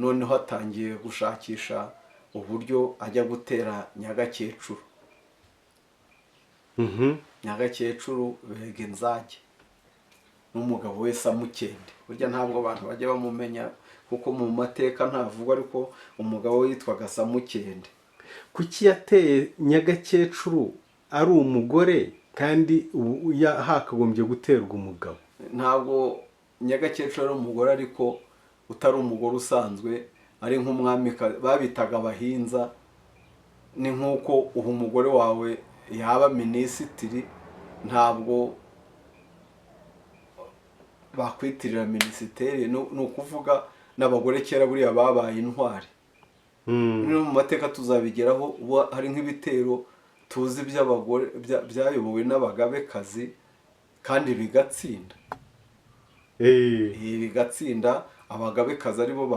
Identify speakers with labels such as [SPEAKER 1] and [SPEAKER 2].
[SPEAKER 1] Noneho atangiye gushakisha uburyo ajya gutera Nyagakecuru. Nyagakecuru bega inzage n'umugabo we Samukende. Burya ntabwo abantu bajya bamumenya kuko mu mateka ntavugwa, ariko umugabo we yitwaga Samukende.
[SPEAKER 2] Kuki yateye Nyagakecuru ari umugore kandi ubu hakagombye guterwa umugabo?
[SPEAKER 1] Ntabwo Nyagakecuru ari umugore, ariko utari umugore usanzwe, ari nk'umwami, babitaga abahinza. Ni nk'uko ubu umugore wawe yaba minisitiri, ntabwo bakwitirira minisiteri. Ni ukuvuga n'abagore kera buriya babaye intwari. No mu mateka tuzabigeraho. Ubu hari nk'ibitero tuzi by'abagore byayobowe n'abagabekazi kandi bigatsinda. Bigatsinda abagabekazi aribo.